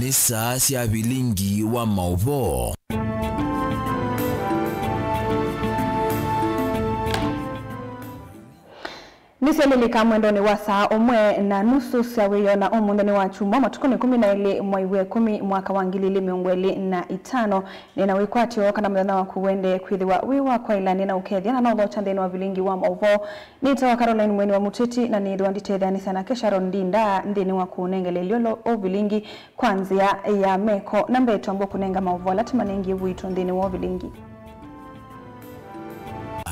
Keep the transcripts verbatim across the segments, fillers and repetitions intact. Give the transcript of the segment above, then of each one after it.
Nĩ saa sya vilingi wa maũvoo. Nĩsyalĩlĩka mwendonĩ wa saa ũmwe na nusu sya wĩoo, na ũmũnthĩ nĩ wa kyumwa, matukũ nĩ ĩkũmi na elĩ, mwai wa ĩkũmi, mwaka wa ngili ilĩ mĩongo ĩlĩ na itano. Nĩ na wĩkwatyo kana mũthenya waku wende kwĩthĩwa wĩ wa kwaĩla. Nĩ na ũkethya na nothokya nthĩnĩ wa vilingi wa maũvoo. Nĩtawa Caroline Mweni wa Mũteti, na nĩthĩwa nditetheanĩsya nake Sharon Ndinda nthĩnĩ wa kũũnengela ĩlyũlũ ũvilingi kwa nzĩa ya meko. Na mbee twambe kũnenga maũvoo ala tũmanengie witũ nthĩnĩ wa ũvilingi.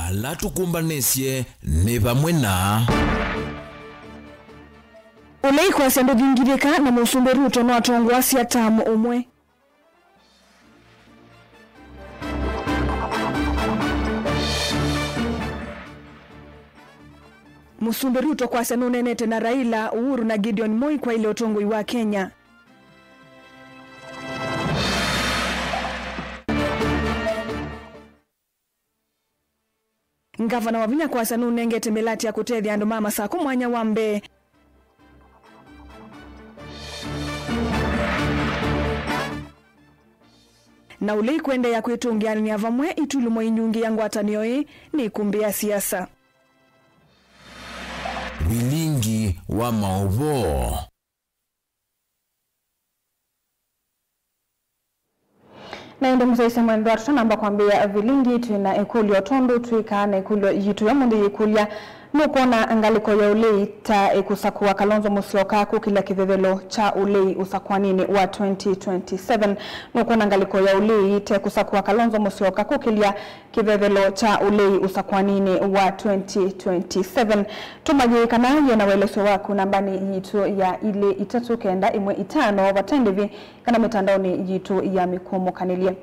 Ala tũkũmbanĩsye nĩ vamwe na. Ũlei kwasya ndũthingithĩka na Mũsumbĩ Ruto no atongoasya tamu ũmwe. Mũsumbĩ Ruto kwasya nũneenete na Raila, Uhuru na Gideon Moi kwaĩle ũtongoi wa Kenya. Ngavana Wavinya kwasya nũnengete mĩlatĩ ya kũtethya andũ ma Masakũ mwanya wa mbee. Na ũlei kũendeea kwĩtũngĩanĩa vamwe itulumo inyungĩ ya ngwatanĩo ĩĩ nĩ ikumbĩ ya siasa. Vilingi wa maũvoo. Na ĩndĩ mũsyaĩĩsya mwendwa, tũtanamba kwambĩĩa vilingi, twĩ na ĩkũlyo. Tondũ twĩkaa na ĩkũlyo yitũ ya ũmũnthĩ yĩkũlya, nũkwona ngalĩko ya ũlei ta ĩkũsakũa Kalonzo Musyoka kũkĩlya kĩvevelo kya ũlei ũsakũaninĩ wa twenty twenty-seven? Nũkwona ngalĩko ya ũlei ta ĩkũsakũa Kalonzo Musyoka kũkĩlya kĩvevelo kya ũlei ũsakũaninĩ wa twenty twenty-seven? Tũma yĩĩ kana yĩ na ũelesyo waku nambanĩ yitũ ya ilĩ itatũ kenda ĩmwe itano vate ndĩvi kana mĩtandaonĩ yitũ ya mĩkũmũkanĩlye.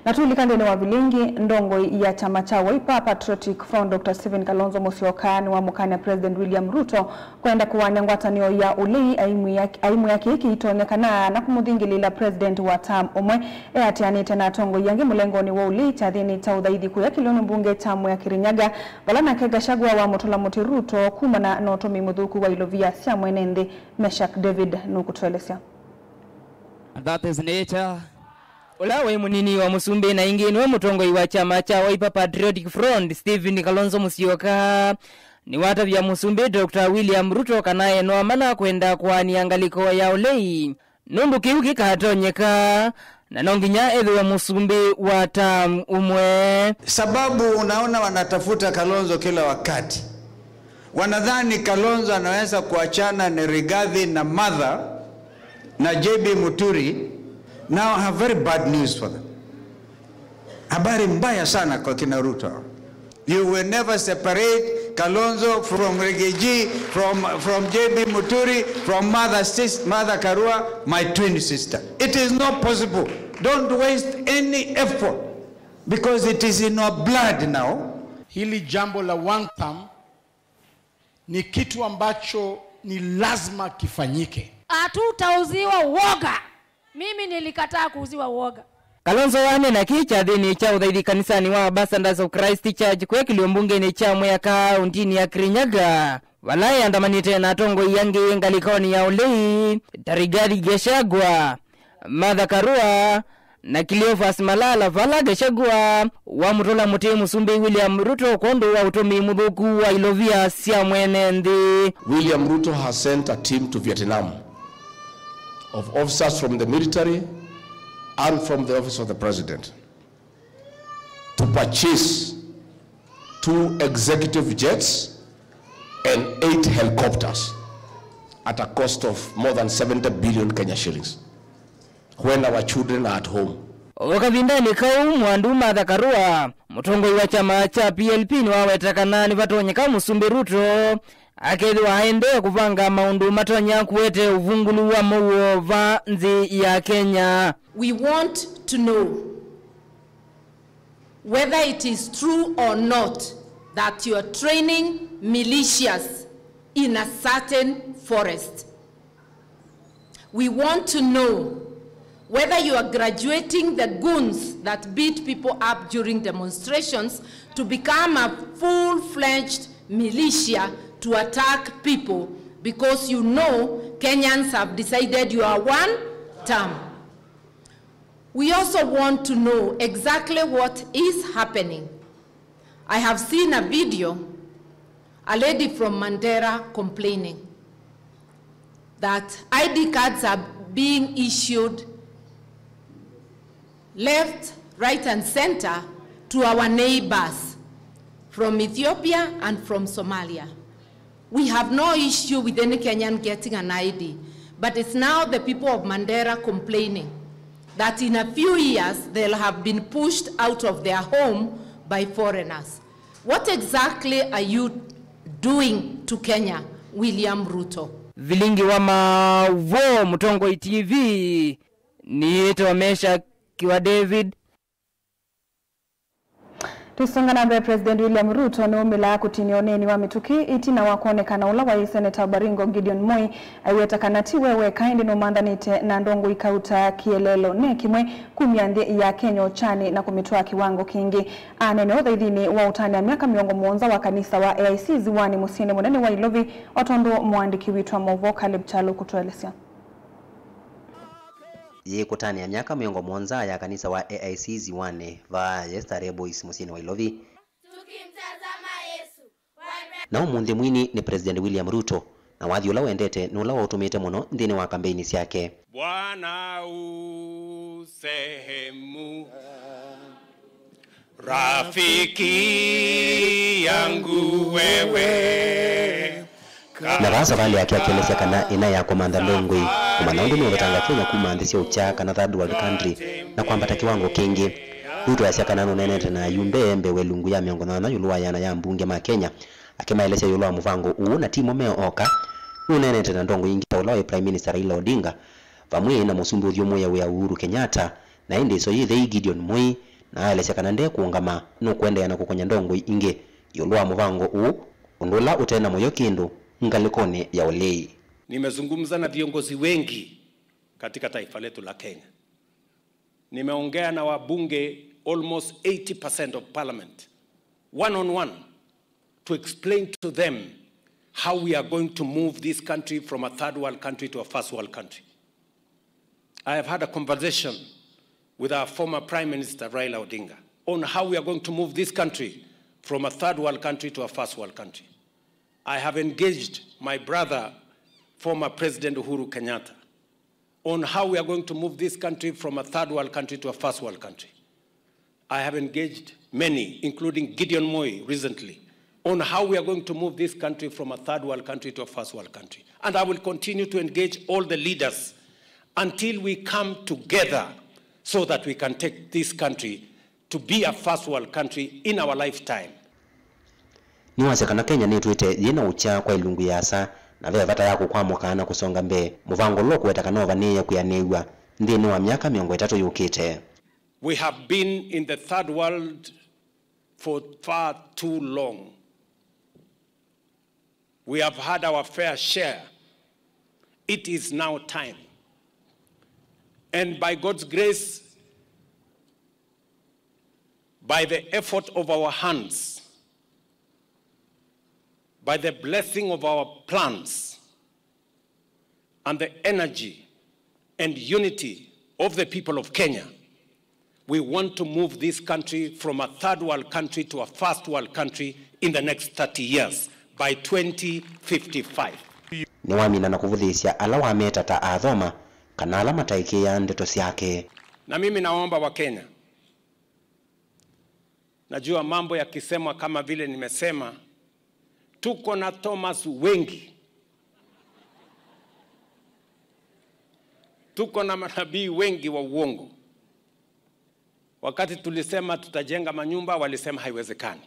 Na tũilika nthĩnĩ wa vilingi, ndongoi ya kyama kya Wiper Patriotic Front, Doctor Stephen Kalonzo Musyoka nĩwamũkany'a President William Ruto kwenda kũaany'a ngwatanĩo ya ũlei, aimwĩa, aimwĩa kĩĩ kĩitonyekana na kũmũthingĩlĩĩla president wa term ũmwe eatĩanĩte na atongoi angĩ mũlengonĩ wa ũlei kyathĩnĩ kya ũthaithi kũya kĩlĩonĩ mbunge kya Mwea Kirinyaga, vala nake Gachagua wamũtũla mũtĩ Ruto kumana na ũtũmĩi mũthũku wa ilovia sya mwene nthĩ. Meshack David nũkũtũelesya. And that is nature. Ũla waĩ mũnini wa mũsumbĩ na ĩngĩ nĩwe mũtongoi wa kyama kya Wiper Patriotic Front, Stephen Kalonzo Musyoka, nĩwatavya mũsumbĩ Doctor William Ruto kana e no amana kwenda kũaanĩa ngalĩko ya ũlei, nũndũ kĩu kĩkatonyeka, na no nginya ethĩwe mũsumbĩ wa term ũmwe. Sababu unaona wanatafuta Kalonzo kila wakati. Wanadhani Kalonzo anaweza kuachana na Rigathi na Martha na J B Muturi. Now I have very bad news for them. Habari mbaya sana kwa kina Ruto. You will never separate Kalonzo from Rigiji, from, from J B Muturi, from Martha sis-, Martha Karua, my twin sister. It is not possible. Don't waste any effort because it is in our blood now. Hili jambo la one term ni kitu ambacho ni lazima kifanyike. Hatutauziwa woga. Mimi nilikataa kuuziwa woga. Kalonzo waneena kĩĩ kyathĩnĩ kya ũthaithi kanisanĩ wa Ambassadors of Christ Church kwekĩlwe mbungenĩ kya Mwea kaũntĩnĩ ya Kirinyaga, vala eandamanĩte na atongoi angĩ ngalĩkonĩ ya ũlei ta Rigathi Gachagua, Martha Karua, na Cleophas Malala, vala Gachagua wamũtũla mũtĩ mũsumbĩ William Ruto kwondũ wa ũtũmĩi mũthũku wa ilovia sya mwene nthĩ. William Ruto has sent a team to Vietnam of officers from the military and from the office of the president to purchase two executive jets and eight helicopters at a cost of more than seventy billion Kenya shillings. When our children are at home. O kavindanĩ kau, Mwandu Martha Karua, mũtongoi wa kyama kya P L P, nĩwaweta kana nĩvatonyeka Mũsumbĩ Ruto akethĩwa aendee kũvanga maũndũ matonya kũete ũvungũlu wa mũuo va nthĩ ya Kenya. We want to know whether it is true or not that you are training militias in a certain forest. We want to know whether you are graduating the goons that beat people up during demonstrations to become a full-fledged militia to attack people because you know Kenyans have decided you are one term. We also want to know exactly what is happening. I have seen a video, a lady from Mandera complaining that I D cards are being issued left, right and center to our neighbors from Ethiopia and from Somalia. We have no issue with any Kenyan getting an I D, but it's now the people of Mandera complaining that in a few years they'll have been pushed out of their home by foreigners. What exactly are you doing to Kenya, William Ruto? Vilingi wa Maũvoo, Mũtongoi T V, nĩĩtwe Meshack wa David. Tũisonga na mbee, President William Ruto nĩumĩlaa kũtinia ũneeni wa mĩtũkĩ ĩtina wa kwonekana ũla waĩ Seneta Baringo Gideon Moi aiweta kana ti we weka, ĩndĩ nũmanthanĩte na ndongoi kauta kĩeleelo ne kĩmwe kumya nthĩ ya Kenya ũkyanĩ na kũmĩtwaa kĩwango kĩngĩ. Anene ũthaithinĩ wa ũtanĩa myaka mĩongo mũonza wa kanisa wa A I C Ziwani mũsyĩnĩ mũnene wa Ilovi, o tondũ mũandĩki witũ wa maũvoo Caleb Kyalo kũtũelesya. Yĩĩ kũtanĩa myaka mĩongo mũonza ya kanisa wa A I C Ziwani vaa Starehe Boys mũsyĩnĩ wa Ilovi. Na ũmũnthĩ mwini nĩ President William Ruto, na wathi ũla wendete nĩ ũla waũtũmĩĩte mũno nthĩnĩ wa kambeini syake. Bwana u sehemu, rafiki yangu wewe. Na vaa savalĩ yake akĩelesya kana ĩna ya kũmantha ndongoi, kũmanya ũndũ nũũvetanga Kenya kuma nthĩ sya ũkya kana third world country na kwambata kĩwango kĩngĩ. Ruto easya kana nũneenete na ayumbe mbee wa ĩlungu ya mĩongo nyanya ĩũlũ wa ĩana ya ambunge ma Kenya, akĩmaelesya ĩũlũ wa mũvango ũũ, na ti mo me oka. Nũneenete na ndongoi ingĩ ta ũla waĩ Prime Minister Raila Odinga, vamwe na mũsumbĩ ũthyũmũĩe wĩa Uhuru Kenyatta, na ĩndĩ ĩsoyĩ ĩthei Gideon Moi, na aelesya kana ndekũũngama, nũkũendeea na kũkony'a ndongoi ingĩ ĩũlũ wa mũvango ũũ, ũndũ ũla ũte na mũyo kĩndũ ngalĩkonĩ ya ũlei. Nimezungumza na viongozi wengi katika taifa letu la Kenya. Nimeongea na wabunge almost eighty percent of parliament, one on one, to explain to them how we are going to move this country from a third world country to a first world country. I have had a conversation with our former Prime Minister Raila Odinga on how we are going to move this country from a third world country to a first world country. I have engaged my brother, former President Uhuru Kenyatta, on how we are going to move this country from a third world country to a first world country. I have engaged many, including Gideon Moi recently, on how we are going to move this country from a third world country to a first world country. And I will continue to engage all the leaders until we come together so that we can take this country to be a first world country in our lifetime. Nĩwasya kana Kenya nĩtwĩte yĩ na ũkya kwa ĩlungu ĩasa, na ve vata ya kũkwamũka na kũsonga mbee. Mũvango ũla ũkũweta kana ũvanĩĩe kwĩanĩw'a nthĩnĩ wa myaka mĩongo ĩtatũ yũkĩte. We have been in the third world for far too long. We have had our fair share. It is now time. And by God's grace, by the effort of our hands, by the blessing of our plans, and the energy and unity of the people of Kenya, we want to move this country from a third world country to a first world country in the next thirty years, by twenty fifty-five. Nĩwamina na kũvũthĩĩsya ala wameta ta athoma kana ala mataĩkĩĩaa ndeto syake. Na mimi naomba wa Kenya, najua mambo yakisemwa kama vile nimesema, tuko na Thomas wengi. Tuko na manabii wengi wa uongo. Wakati tulisema tutajenga manyumba, walisema haiwezekani.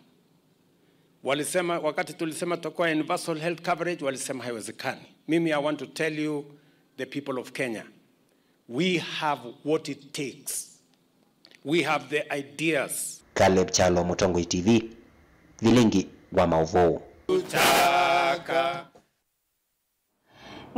Walisema, wakati tulisema tutakuwa universal health coverage, walisema haiwezekani. Mimi, I want to tell you, the people of Kenya, we have what it takes. We have the ideas. Caleb Kyalo, Mũtongoi T V, Vilingi wa Maũvoo.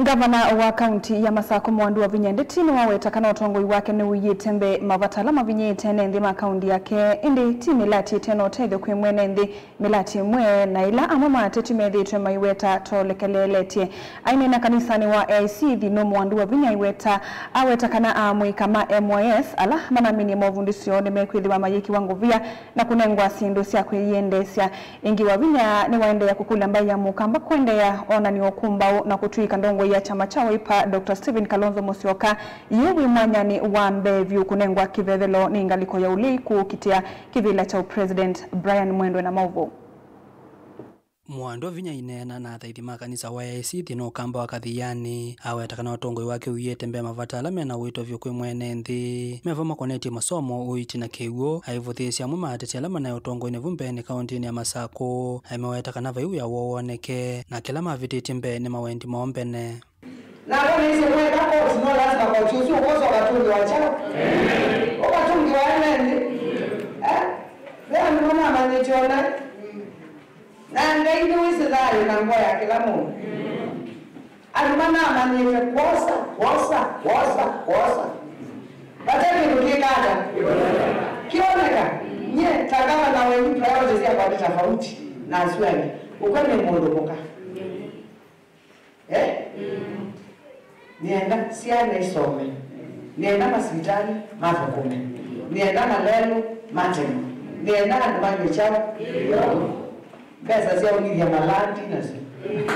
Ngavana wa kaunti ya Masakũ Mwandu wa Vinya Ndeti nĩwaweta kana ũtongoi wake nĩũiĩte mbee mavata ala mavinyĩĩte ene nthĩ ma kaunti yake, ĩndĩ ti mĩlatĩ ĩte na ũtethyo kwĩ mwene nthĩ. Mĩlatĩ ĩmwe na ĩla amwe ma ateti methĩĩtwe maiweta tolekeleeletye. Aineena kanisanĩ wa A I C Thino, Mwandu wa Vinya aiweta, aweta kana amũika ma M Y S ala manaminie maũvundĩsyo nĩmekwĩthĩwa mayĩkiwa ngũvia na kũnengwa syĩndũ sya kwĩyĩendeesya. Ĩngĩ, wa Vinya nĩwaendeea kũkũlya mbaĩ ya Mũkamba kũendeea onany'a ũkũmbaũ na kũtw'ĩĩka ndongoi ya kyama kya Wiper, Doctor Stephen Kalonzo Musyoka, yĩ wĩ mwanyanĩ wa mbee vyũ kũnengwa kĩvevelo nĩ ngalĩko ya ũlei kũũkitĩa kĩvĩla kya ũpresident. Brian Mwendwe na maũvoo. Mwandu wa Vinya aineena na athaithi ma kanisa wa A I C Thino Ũkamba wa Kathiani, aweta kana ũtongoi wake ũiĩte mbee mavata ala mena ũito vyũ kwĩ mwene nthĩ. Me vo makonetye masomo, ũiiti na kĩw'ũ, aivũthĩĩsya amwe ma ateti ala manaĩ ũtongoinĩ vu mbeenĩ kaũntĩnĩ ya Masakũ. Aimaweta kana vai wĩa woo woneke, na kĩla mavĩtĩtye mbee nĩ mawendi moo mbene. Na vo naisye mweka koti, no lazima koti ũsu ũkosa ũkatungiwa kyaũ? Ũkatungiwa ene nthĩ. Eh? Ve andũ manamanyĩtye ona. Na Ngai nĩwĩsĩ thayũ na ngoo ya kĩla mũndũ. Andũ manamanyĩte kwosa, kwosa, kwosa, kwosa. Vate kĩndũ kĩkata. Kĩoneka. Nyie, ta ngavana wenyu, priority syakwa nĩ tofauti na asu angĩ. Ũkw'o nĩ mũndũ mũka. Eh? Nĩenda syana isome. Nĩenda masivitalĩ mathũkũme. Nĩenda malelũ matemwe. Nĩenda andũ manywe kyaũ. Mbesa sya ũmithya malandi nasyo.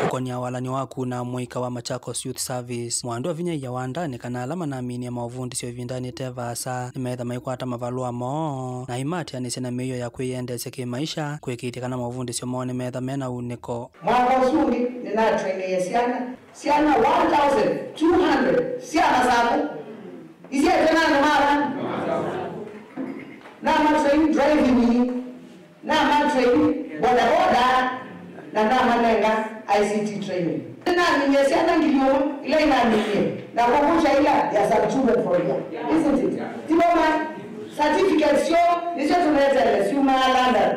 Ũkonia walany'o wa kuna mũika wa Machakos Youth Service, Mwandu wa Vinya aiya wandanĩ kana ala manaminie maũvundĩsyo ĩvindanĩ ĩte vaasa nĩmetha maikwata mavalũa moo na aimaatĩanĩsya na mĩio ya kwĩyendeesya kĩmaisha, kũĩkĩĩthya kana maũvundĩsyo moo nĩmetha mena unĩko. Mwaka ũsu ũngĩ nĩnatrainĩie syana, syana one thousand two hundred sya Masakũ. Isyaĩtwe na andũ mala. Namatrain driving, namatrain bodaboda, na namanenga I C T training. Nĩnaminie syana ngili ũmwe ila inaminie na kũkũkya ila ya sub children for here. Isn't it? Ti voma certificate syoo nĩsyo tũneteele syumaa London.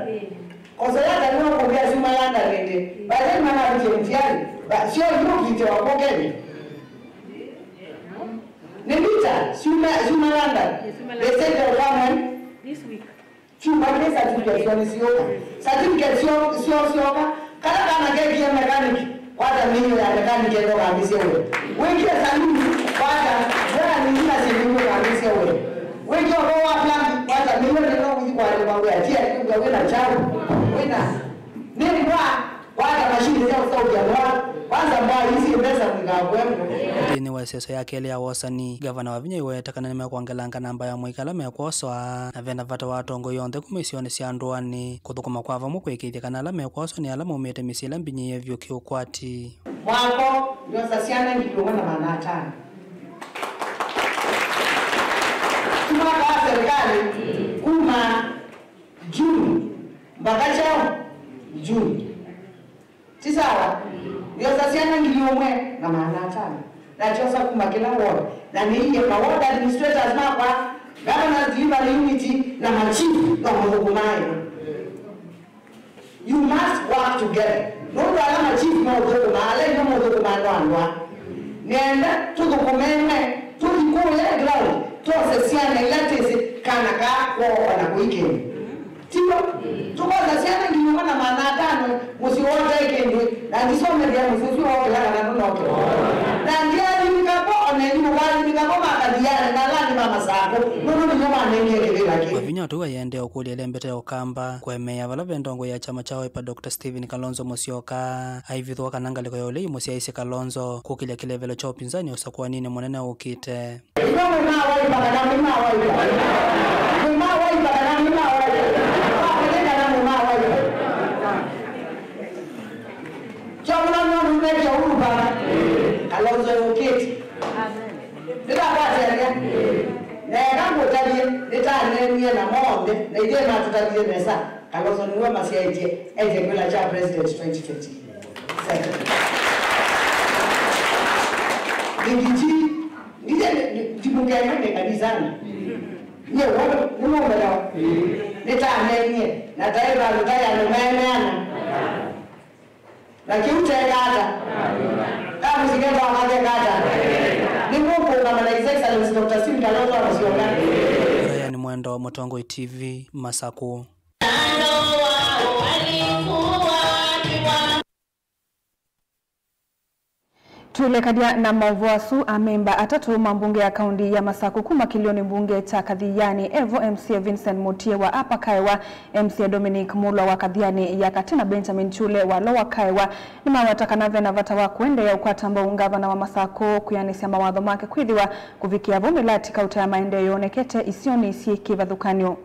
Kosa yake nĩ ũkũmbĩa syuma London ĩndĩ. By then manavikie mtiani. Ba, sio yu kite wa kokeni. Nĩ mita, syuma, syuma London. They said they'll come when? This week. Syuma kĩ certificate syo nĩ syoka. Certificate syo, syo, syoka. Kala kana kekie mechanic. Kwata mĩio ya mechanic enda ũkambĩsye wĩa. Wĩkie saluni, kwata, wĩa nĩ ila syĩndũ ũkambĩsye wĩa. Wĩkie ũvoo wa plumber, kwata mĩio nĩ ĩla ũkũthi kũandĩkwa wĩa, ti ati wĩa wĩna kyaũ, wĩna. Nĩ mbwa, kwata mashini sya ũseũvya mbwa, kwanza mbwa ii syĩ mbesa mũikakwemo. Nthĩnĩ wa ĩseso ya kelĩ ya wosani, Ngavana wa Vinya aiweta kana nĩmekwongelanga namba ya mũika ala mekwosoa, na vena vata wa atongoi onthe kuma isionĩ sya ndũanĩ kũthũkũma kwa vamwe kũĩkĩĩthya kana ala mekwosoa nĩ ala maumĩte mĩsyĩ ĩla mbinyĩĩe vyũ kĩũkwati. Mwako nĩosa syana ngili ũmwe na maana atano. Ti mwaka wa serikali, kuma June mpaka kyaũ? June. Ti sawa? Nĩosa syana ngili ũmwe na maana atano. Nakyosa kuma kĩla ward. Na nĩiie ma ward administrators makwa, governors delivery unit, na ma chief no mũthũkũmae. You must work together. Nũndũ ala ma chief meũthũkũma, ala imwe mũthũkũma no andũ aa. Nĩenda tũthũkũme ĩmwe, tũthi kũya ground, twose syana ila twĩsĩ kana kaa kwoo ona kũi kĩndũ. Tiw'o? Tũkosa syana ngili ũmwe na maana atano, mũsyĩ woo ũtaĩ kĩndũ, na ndisomethĩa mũsyĩ ũsu woo kĩla kana ndũnokĩla. Na ndyathimĩka vo, ona ĩnyu mũkathimĩka vo makathianĩ na ala angĩ ma Masakũ, nũndũ nĩnyo manengie kĩvĩla kĩu. Wavinya tũu aiendee ũkũlya ĩlembete ya Ũkamba kũemeea vala ve ndongoi ya kyama kya Wiper, Doctor Stephen Kalonzo Musyoka, aivithũka kana ngalĩko ya ũlei mũsyaĩĩsye Kalonzo kũkĩlya kĩlevelo kya ũpinzani ũsakũaninĩ mũnene ũkĩte. Inyuĩ mwĩ ma Wiper kana mwĩ ma Wiper? Mwĩ ma Wiper kana mwĩ ma Wiper? Mwĩ ma Wiper kana mwĩ ma Wiper? Kyo mũno nĩ ũndũ nĩkyo Uhuru baba. Kalonzo yũkĩte. Nĩnakwatĩanĩa. Neka ngũtavye, nĩtaneenie na monthe, na ithyĩ matũtavie nesa. Kalonzo nĩwe masyaĩtye, ete kwĩla kya president twenty twenty-seven. Nĩkĩti, nithe, ndimũkenge nĩ kanisani. Nyie wona, nĩmũmbelewa. Nĩtaneenie, na taĩ vandũ taĩ andũ maeneana. Na kĩu teka ata? Mũsikenda wa Kathe Kata. Nĩmũkũũngama na His Excellency Doctor Stephen Kalonzo Musyoka. Brian Mwendo, Mũtongoi T V, Masakũ. Tũlekany'a na maũvoo asu, amemba atatũ ma mbunge ya kaunti ya Masakũ kuma kĩlĩonĩ mbunge kya Kathiani, evo M C A Vincent Mutie wa Upper Kaewa, M C A Dominic Mulwa wa Kathiani ya Katĩ na Benjamin Chule wa Lower Kaewa nĩmaweta kana vena vata wa kũendeea ũkwata mbau ngavana wa Masakũ kwĩanĩsya mawatho make kwĩthĩwa kũvikĩa vau mĩlati kauta ya maendeeo yonekete isionĩ syĩ kĩvathũkany'o.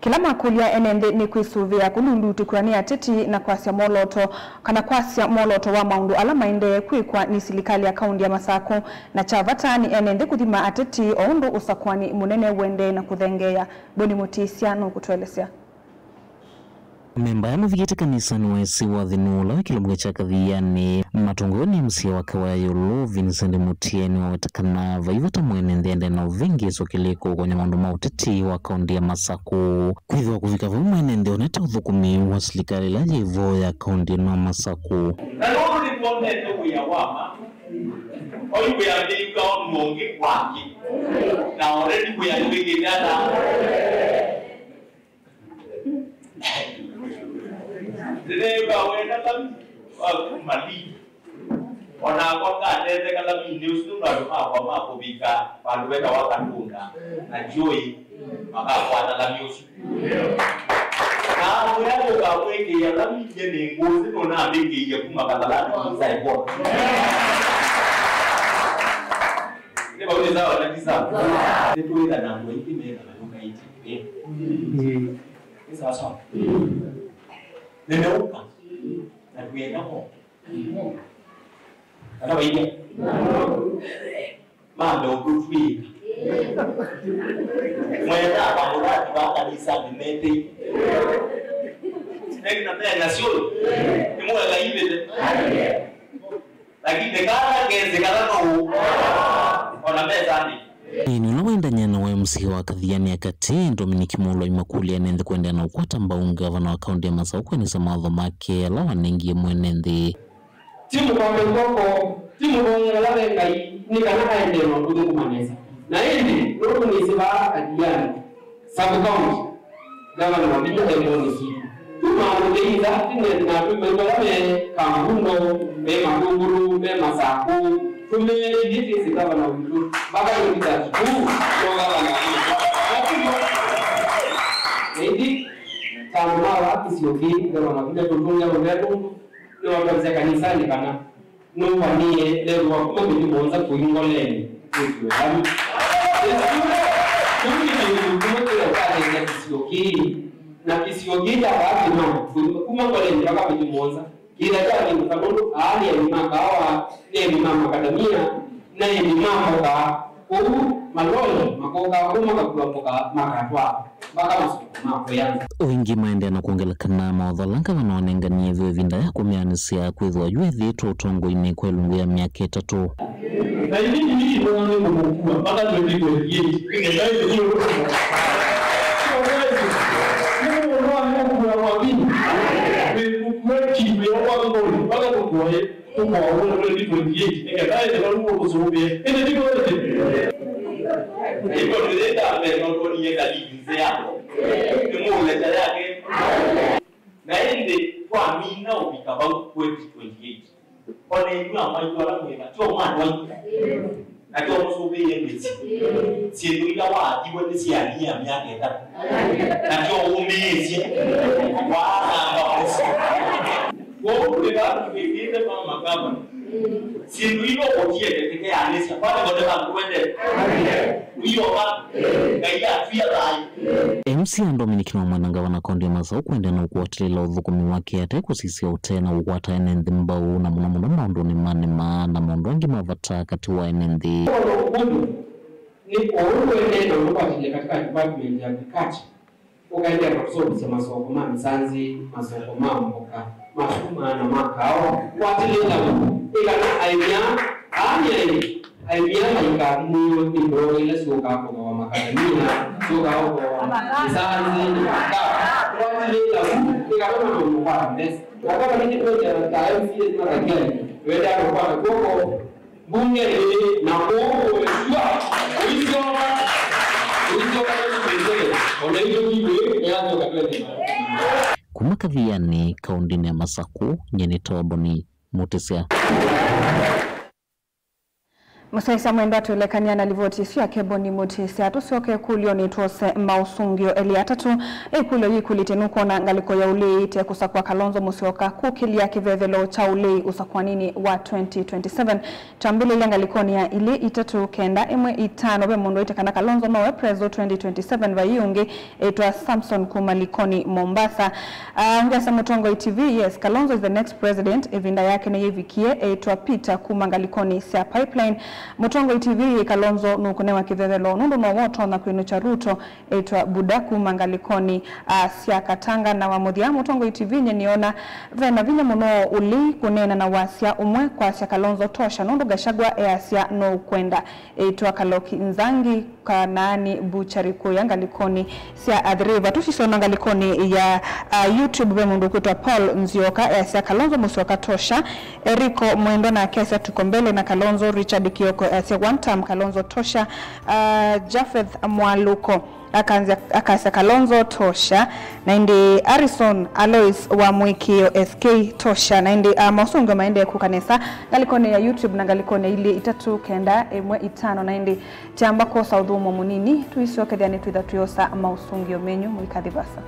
Kĩla makũlya ene nthĩ nĩ kwĩsũvĩa kũlundutĩkw'a nĩ ateti na kwasya mwolooto, kana kwasya mwolooto wa maũndũ ala maendee kwĩkwa nĩ silikalĩ ya kaunti ya Masakũ, na kya vata nĩ ene nthĩ kũthima ateti o ũndũ ũsakũani mũnene ũendee na kũthengeea. Boni Mũtĩsya nũkũtũelesya. Amemba aya mavikĩte kanisanĩ wa ĩsĩ wa Thĩnũ ũla wĩ kĩlungu kya Kathiani, matongoew'e nĩ M C A wa Kawaya ya Ĩũlũ, Vincent Mutie, nĩwaweta kana vai vata mwene nthĩ ende na ũvĩngĩĩsyo kĩlĩko kũkonya maũndũ ma ũteti wa kaunti ya Masakũ. Kwĩthĩwa kũvika vau mwene nthĩ onete ũthũkũmi wa silikalĩ ĩla yĩ vo ya kaunti ĩno ya Masakũ. Na nũndũ nĩtwonete wĩa wa ma, oyu wĩambĩĩw'a ũndũ ũngĩ kwake, na already wĩa nĩwĩkĩte ata? Nĩneew'a wenda lami wa kuma lini. O nakwa ngatetheka laminĩ ũsu nũndũ andũ makwa ma kũvika vandũ vetawa Katunda na Njũĩ makakwata lami ũsu. Na amwĩa tũkamwĩkĩĩa lami ingĩ nĩ ngũsĩ nũnambĩkĩie kuma Kathalani Saibona. Nĩ vau nĩ sawa na ti sawa? Nĩtwĩtha na andũ aingĩ mena mayũkaĩte. Nĩ sawa sawa? Nĩmeũka na twĩenda moke. Kana vailye? Mambe ũndũ twĩka. Mwenda amũrathi va kanisa nĩmetei. Eki na mena syũĩ. Nĩmweka ivĩte. Lakini kana kezi kana no. Ona mesa nĩ. Ĩĩ, nĩ ũla waendany'a na wa M C A wa Kathiani ya Katĩ, Dominic Mulwa aimakũlya ene nthĩ kũendeea na ũkwata mbau ngavana wa kaunti ya Masakũ kwĩanĩsya mawatho make ala wanengie mwene nthĩ. Ti mũkwate kw'oko, ti mũvony'a vala ve Ngai, nĩ kana aendee na ũtũthũkũma nesa. Na ĩndĩ, nũndũ nĩsĩ vaa Kathiani, Sub-county, ngavana wa vinya e ngonĩ sitũ. Tũmamũthĩnza, tũne na twĩmaitũ ala me Kambundo, me Matũngũlũ, me Masakũ, tũmee ithyĩ twĩsĩ ngavana witũ, mpaka twenty thirty-two, no ngavana witũ. Na tũmwe, na ithyĩ, ta andũ ma vaa kĩsio kĩĩ, ngavana vinya tũtũngĩa mũvea nũndũ nĩwatwavisya kanisanĩ kana nũvanĩe lelũ wa kuma mĩtĩ mũonza kũi ngolenĩ wĩkiwe lami. Kĩu nĩ kĩndũ kĩmwe kĩla ũkatethya kĩsio kĩĩ, na kĩsio kĩĩ kya vaa kĩno, kuma ngolenĩ mpaka mĩtĩ mũonza, kĩla kyavingũka nũndũ aa nĩ aĩmi ma kaawa, nĩ aĩmi ma makadamia, na aĩmi ma mboka. Kwoou maloli makokaa kũu makakua mboka makatwaa mpaka masoko ma kũya. O ĩngĩ maendeea na kwongela kana mawatho ala ngavana wanenganie ve ĩvinda ya kũmeanĩsya kwĩthĩwa yu ethĩĩtwe ũtongoinĩ kwa ĩlungu ya myaka ĩtatũ. Na ĩndĩ nĩnĩkĩthaa nĩkũmũkua mpaka twenty twenty-eight, nĩkenda ĩthĩĩtwe. Nĩkũkua mwavini, nĩkũkue kiw'ĩ kwa ngoli mpaka tũkuoe. Tũkoawa twenty twenty-eight, nĩkenda ĩthĩwa nĩwe ũtũsũvĩe. Ĩndĩ ti kweli? Ĩvo nĩyĩtambe notwonie Kalili nzĩ yako. Nĩmũũleta yake. Na ĩndĩ twamina ũvika vau twenty twenty-eight. Ona inyw'a maitũ ala mwĩva, tyo mwana waitũ. Na tyo mũsũvĩie mĩsyĩ. Syĩndũ ila waathiwe nĩ sya nyia myaka ĩtatũ. Na tyo ũmĩĩsye. Waananga mũsyĩ. Kwoou twĩ vaa tũvĩkĩte mama gavana. Syĩndũ ila ũkũtie tetekeanĩsya. Kwani kote vandu kwendete? Iyo va. Ngai atwia thayũ. M C A Dominic nĩwamwenda ngavana kaunti ya Masakũ kũendeea na ũkũatĩlĩĩla ũthũkũmi wake ate kũsisya ũtee na kũkwata ene nthĩ mbau, na mũno mũno maũndũnĩ ma nĩma na maũndũ angĩ ma vata katĩ wa ene nthĩ. Ũndũ ũmwe nĩ ũũ ũendee na ũtũkwatĩlya katika department ya agriculture, ũkaendea na kũseũvĩsya masoko ma mĩsanzi, masoko ma mboka, ma sukuma na ma kaawa, kwatĩlĩĩla ĩkana aĩmya aa nĩ aĩmya. Aĩmya maikathimĩĩwe nĩ ndoo ila syũkaa kũthooa makadamia, syũkaa kũthooa mĩsanzi, na kwatĩlĩĩla vu nĩ kana matonya kwata mbesa. Na kama nĩnĩkwendea ta M C A nĩmatakiani, Twenda kũkwata kw'oko mbunge ĩĩ na kũũ kũmĩsua. Ũisyoka, ũisyoka tũsũkĩte, o na itũ kĩw'ĩ nĩyasyoka twende. Kuma Kathiani, kaũndĩnĩ ya Masakũ, nyie nĩ Toboni Mũtĩsya. Mũsyaĩĩsya mwendwa, twĩlekany'a na livoti ĩsu ya Keboni Mũtĩsya. Tũsyoke ĩkũlyo nĩ twose maũsũngĩo elĩ atatũ. Ĩkũlyo yĩkũlĩtye, nũkwona ngalĩko ya ũlei ĩte kũsakũa Kalonzo Musyoka kũkĩlya kĩvethelo kya ũlei ũsakũaninĩ wa twenty twenty-seven? Twambĩlĩlya ngalĩkonĩ ya ilĩ itatũ kenda ĩmwe itano, ve mũndũ waĩte kana Kalonzo nowe preso twenty twenty-seven. Vai ũngĩ ĩtwa Samson kuma Likoni, Mombasa. Ah, ngeasa Mũtongoi T V, yes, Kalonzo is the next president, ĩvinda yake nĩyĩvikie. Ĩtwa Peter kuma ngalĩkonĩ sya Pipeline. Mũtongoi T V, Kalonzo nũkũnewa kĩvethelo nũndũ nowe ũtonya kwĩnũkya Ruto. Ĩtwa Buda kuma ngalĩkonĩ, ah, sya Katanga. Na wa mũthya, Mũtongoi T V, nye nĩona vena vinya mũno ũlei kũneena na wasya ũmwe kwasya Kalonzo tosha nũndũ Gachagua easya no ũkwenda. Ĩtwa Kaloki Nzangi, kana nĩ Buchari kũya ngalĩkonĩ sya Athi River. Tũsisona ngalĩkonĩ ya, ah, YouTube, ve mũndũ ũkwĩtwa Paul Nzioka easya Kalonzo Musyoka tosha. Eriko Mwendwa nake asya tuko mbele na Kalonzo. Richard Kioko asya one term Kalonzo tosha. Ah, Japheth Mwaluko akanzya, akasya Kalonzo tosha. Na ĩndĩ Harrison Alois wa Mũĩkĩĩo S K tosha. Na ĩndĩ, ah, maũsũngĩo maendee kũka nesa ngalĩkonĩ ya YouTube na ngalĩkonĩ ya ilĩ itatũ kenda ĩmwe itano. Na ĩndĩ Kyamba kwosa ũthũmũo mũnini, tũisyokethya nĩtwĩtha twĩosa maũsũngĩo menyu. Mũikathi vasa.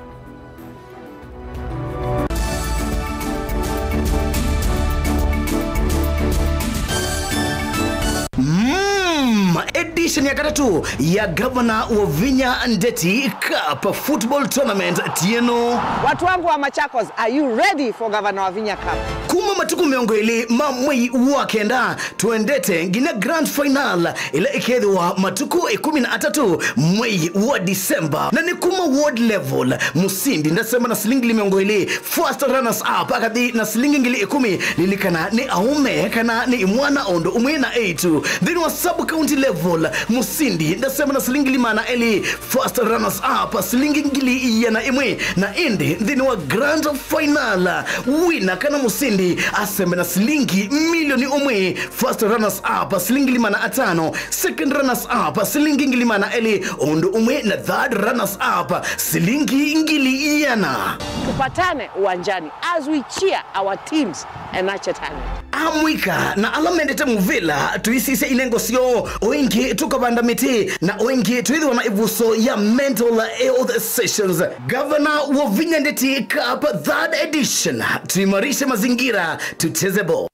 Mm, edition ya katatũ ya Gavana Wavinya Ndeti Cup Football Tournament tieno. Watu wangu wa Machakos, are you ready for Gavana Wavinya Cup? Kuma matukũ mĩongo ĩlĩ ma mwei wa kenda, tũendete nginya grand final ĩla ĩkethĩwa matukũ ĩkũmi na atatũ mwei wa December. Na nĩ kuma ward level, mũsindi ndasema na silingi ngili mĩongo ĩlĩ, first runners up akathi na silingi ngili ĩkũmi. Lilikana nĩ aũme kana nĩ imwana o ũndũ ũmwe na eĩtu. Nthĩnĩ wa sub county level, mũsindi ndasema na silingi ngili maana elĩ, first runners up silingi ngili iana ĩmwe. Na ĩndĩ nthĩnĩ wa grand final, wina kana mũsindi asembe na silingi milioni ũmwe, first runners up silingi ngili maana atano, second runners up silingi ngili maana elĩ, ũndũ ũmwe na third runners up silingi ngili iana. Tupatane uwanjani as we cheer our teams and nurture talent. Amũika na ala mendete mũvĩla, tũisisye inengo syoo, o ĩngĩ tũkavanda mĩtĩ, na o ĩngĩ twĩthĩwa na ĩvuso ya mental health sessions. Gavana Wavinya Ndeti Cup third edition, tuimarishe mazingira, tucheze ball.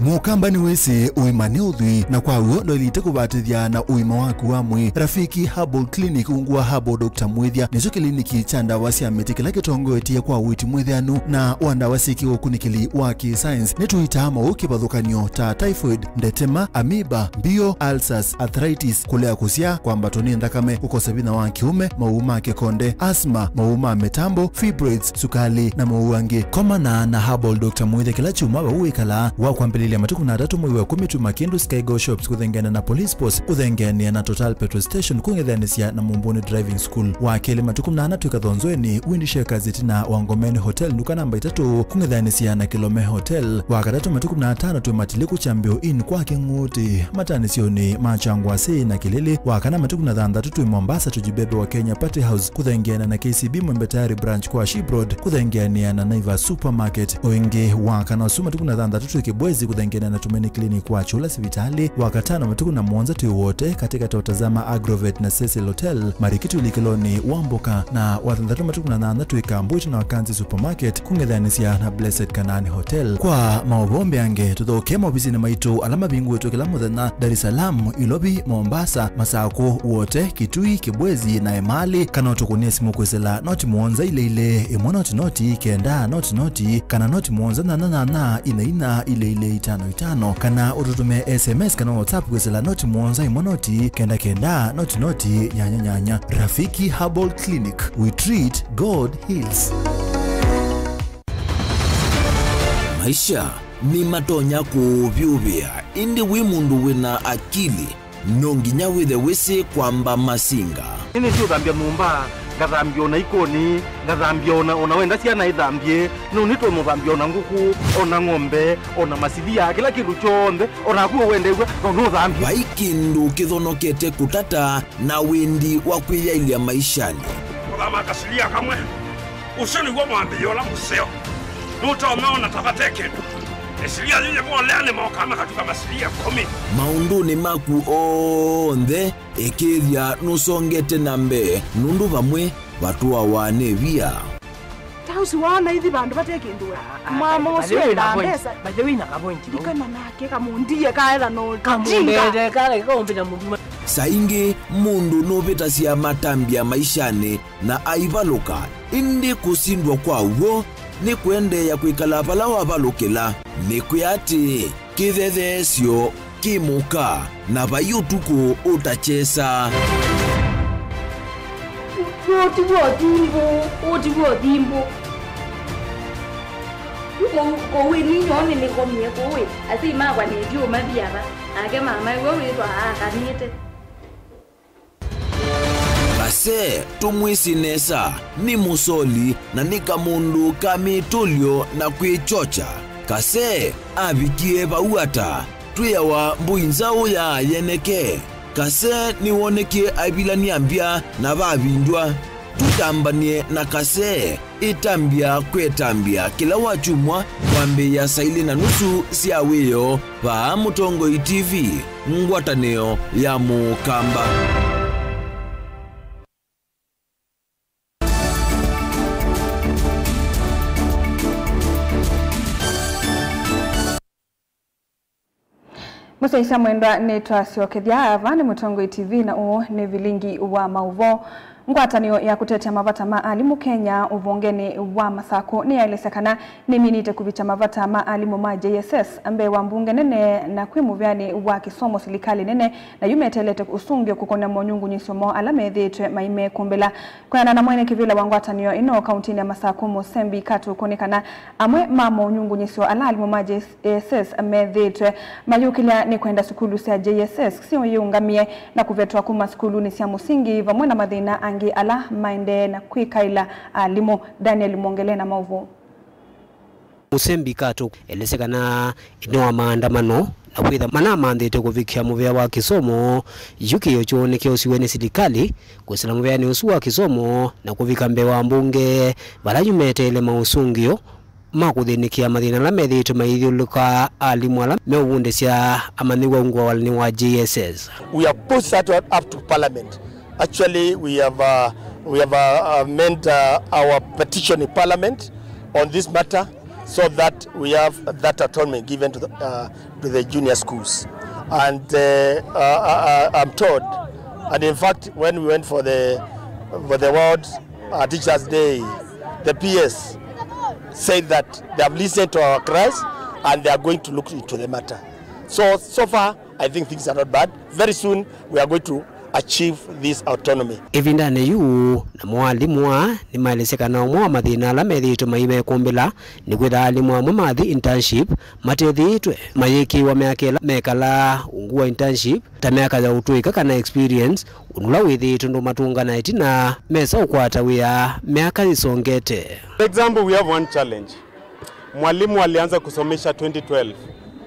Mũkamba nĩwĩsĩ ũima nĩ ũthwii, na kwa w'o ndwaĩlĩte kũvatĩthya na ũima waku wa mwĩĩ. Rafiki Herbal Clinic, ungu wa Herbal Doctor Mwĩthya, nĩkyo kĩliniki kya ndawa sya mĩtĩ kĩla kĩtongoetye kwa ũiiti mwĩthĩanu na wa ndawa syĩ kĩũkunĩkĩli wa kĩ-science. Nĩtũitaa maũũ kĩvathũkany'o ta typhoid, ndetema, amoeba, mbio, ulcers, arthritis, kũlea kũsyaa, kwambatwa nĩ nthakame, kũkosa vinya wa kĩũme, maũũ ma kĩkonde, asthma, maũũ ma mĩtambo, fibroids, sukali, na maũũ angĩ. Komana na Herbal Doctor Mwĩthya kĩla kyumwa vau wĩkalaa. Wa kwambĩlĩlya matukũ na atatũ mwei wa ĩkũmi, tuma kĩndũ Skygo Shops kũthengeana na Police Post, kũthengeanĩa na Total Petrol Station, kũng'ethanĩsya na Mũmbũnĩ Driving School. Wa kelĩ, matukũ na ana twĩ Kathonzoeni, Wind Shakers ĩtina wa Ngomeni Hotel, nduka namba itatũ, kũng'ethanĩsya na Kilome Hotel. Wa katatũ, matukũ na atano twĩ Matiliku Chambio Inn kwa Kĩng'ũtĩ, matanĩsyonĩ ma Kyangwasĩ na Kĩlĩlĩ. Wa kana, matukũ na thanthatũ twĩ Mombasa, Tujibebe wa Kenya Party House, kũthengeana na K C B Mwembe Tayari Branch kwa Ship Road, kũthengeanĩa na Naivas Supermarket. O ĩngĩ, wa kana ũsu, matukũ na thanthatũ twĩ Kibwezi, kũthengeanĩa na Tumaini Clinic kwa Chula sivitalĩ. Wa katano, matukũ na mũonza twĩ Wote, katika Totazama Agrovet na Cecil Hotel, Marikiti ũlikĩlonĩ wa mboka. Na wa thanthatũ, matukũ na nyanya twĩ Kambwiti na Wakanzi Supermarket, kũng'ethanĩsya na Blessed Kanani Hotel. Kwa maũvoo mbeange, tũthokee maovisinĩ maitũ ala mavingũĩtwe kĩla mũthenya, Dar es Salaam, Ilovi, Mombasa, Masakũ, Wote, Kitui, Kibwezi na Emali, kana ũtũkũnĩe simũ kwĩsĩla noti mũonza ilĩ ilĩ, ĩmwe noti noti, kenda noti noti, kana noti mũonza nyanya nyanya, ina ina, ilĩ ilĩ, itano itano, kana ũtũtũmĩe S M S kana WhatsApp kwĩsĩla noti mũonza ĩmwe noti, kenda kenda, noti noti, nyanya nyanya. Rafiki Herbal Clinic, we treat, God heals. Maisha nĩmatonya kũũvyũvĩa, ĩndĩ wĩ mũndũ wĩ na akili, no nginya wĩthe wĩsĩ kwamba masinga. Nĩnĩsĩ ũthambya nyũmba, Ngathambia ona ikoni, ngathambia ona, ona wenda syana ithambie, no nĩtũmũthambia ona ngũkũ, ona ng'ombe, ona masilia, kĩla kĩndũ kyonthe, ona naku wendeew'a, no nũthambie. Vai kĩndũ kĩthonokete kũtata na wendi wa kwĩyaĩlya maishanĩ. Kũthama kasilia kamwe, ũsu nĩw'o mwambĩĩo ũla mũseo. Nũtonya ona ta vate kĩndũ. Ĩsilia yĩyĩ molea nĩmokaa makatuka masilia ĩkũmi. Maũndũnĩ maku onthe, ĩkĩĩthya nũsongete na mbee, nũndũ vamwe vatũawa nĩ via. Ta ũsu waona ithi vandũ vate kĩndũ we. Ah, ah, mama ũsu endaa mbesa. By the way, na kavointi. Ndikana nake kamũndie kaetha no kamũndete kale kaũmbĩta mũndũ. Saa ingĩ mũndũ nũvĩtasya matambya maishanĩ na aivalũka, ĩndĩ kũsindwa kwa w'o nĩ kũendeea kwĩkala vala wavalũkĩla. Nĩkwĩa atĩĩ, kĩthetheesyo kĩ mũka, na vai ũtukũ ũtakyesa. Ũũ ti w'o thimbũ, ũũ ti w'o thimbũ. Yu kũu, kũu ĩ ninyoo nĩnĩkomie kũu ĩ, asyai makwa nĩtyu ũmathi ava, nake mama ĩwe wĩthwa aakanĩte. Kase, tũmwĩsĩ nesa, nĩ mũsoli na nĩ kamũndũ ka mĩtũlyo na kwĩkyokya. Kase avikie vau ata? Twĩawa mbũi nzaũ ya yeneke. Kase nĩwonekie aivilany'a mbya na vavindw'a. Tũtambany'e na Kase. Ĩtambya kwetambya kĩla wakyumwa kwambĩĩa saa ilĩ na nusu sya wĩoo vaa Mũtongoi T V, ngwatanĩo ya Mũkamba. Mũsyaĩĩsya mwendwa, nĩtwasyokethya. Ava nĩ Mũtongoi T V na ũũ nĩ vilingi wa maũvoo. Ngwatanĩo ya kũtetea mavata ma alimũ Kenya ũvongenĩ wa Masakũ nĩyaelesya kana nĩminĩte kũvikya mavata ma alimũ ma J S S mbee wa mbunge nene na kwĩ mũvĩanĩ wa kĩsomo silikalĩ nene, na yu meteelete ũsũngĩo kũkonea monyungunyĩsyo moo ala methĩĩtwe maimekũmbĩla. Kwĩanana na mwene kĩvĩla wa ngwatanĩo ĩno kauntinĩ ya Masakũ, Mũsembi Katũkũ, nĩ kana amwe ma monyungunyĩsyo ala alimũ ma J S S methĩĩtwe mayũkĩlya nĩ kwenda sukulu sya J S S syĩyĩũngamĩe na kũvetwa kuma sukulunĩ sya mũsingi, vamwe na mathĩna angĩ ala maendee na kwĩkaĩla alimũ. Daniel Mwongele na maũvoo. Mũsembi Katũkũ elesya kana ĩtina wa maandamano na kwĩtha manamanthĩte kũvikĩa mũvĩa wa kĩsomo, yu kĩĩo kyoo nĩkyaosiwe nĩ silikalĩ kwĩsĩla mũvĩanĩ ũsu wa kĩsomo na kũvika mbee wa mbunge, vala yu meteele maũsũngĩo ma kũthĩnĩkĩa mathĩna ala methĩĩtwe mayĩthyũlũlũka alimũ ala meũvundĩsya amanyĩw'a ungu wa walani wa J S S. We have pushed that one up to parliament. Actually, we have, uh, we have, uh, uh, meant, uh, our petition in parliament on this matter so that we have that autonomy given to the, uh, to the junior schools. And, uh, uh, uh, I'm told, and in fact, when we went for the, for the World, uh, Teachers' Day, the P S said that they have listened to our cries and they are going to look into the matter. So, so far, I think things are not bad. Very soon, we are going to achieve this autonomy. Ĩvindanĩ yu, namo alimũ aa nĩmaelesya kana ũmwe wa mathĩna ala methĩĩtwe maimekũmbĩla nĩ kwĩtha alimũ amwe mathi internship matethĩĩtwe mayĩkĩĩwa myaka ĩla mekalaa ungu wa internship, ta myaka ya ũtũĩka kana experience, ũndũ ũla wĩthĩĩtwe ndũmatũnga na ĩtina mesa ũkwata wĩa myaka yĩsongete. For example, we have one challenge. Mwalimu alianza kusomesha twenty twelve,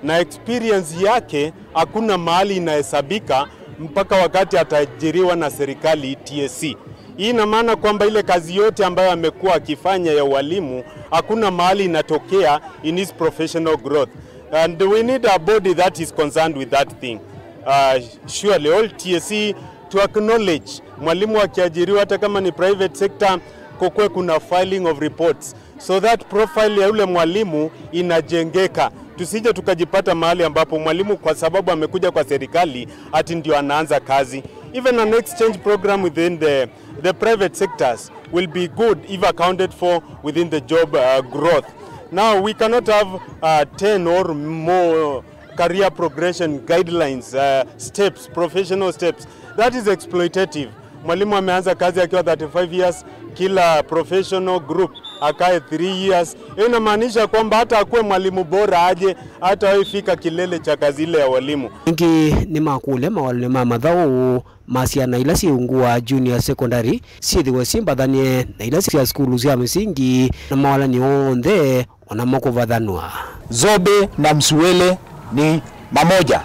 na experience yake hakuna mahali inahesabika mpaka wakati ataajiriwa na serikali T S C. Hii ina maana kwamba ile kazi yote ambayo amekuwa akifanya ya ualimu, hakuna mahali inatokea in his professional growth. And we need a body that is concerned with that thing. Uh, surely all T S C to acknowledge mwalimu akiajiriwa, hata kama ni private sector, kukwe kuna filing of reports, so that profile ya yule mwalimu inajengeka. Tusije tukajipata mahali ambapo mwalimu, kwa sababu amekuja kwa serikali, ati ndio anaanza kazi. Even an exchange program within the, the private sectors will be good if accounted for within the job, uh, growth. Now, we cannot have, uh, ten or more career progression guidelines, uh, steps, professional steps. That is exploitative. Mwalimu ameanza kazi akiwa thirty-five years, kila professional group akae three years. Hiyo inamaanisha kwamba hata akuwe mwalimu bora aje, hatawahi fika kilele cha kazi ile ya walimu. Ĩngĩ nĩmakũlya mawalonĩ ma mathaũ ma syana ila syĩ ungu wa junior secondary syĩthĩwe syĩmbathanie na ila sya sukulu sya mĩsingi na mawalany'o onthe onamo kũvathanw'a. Zobe na Msuele ni mamoja,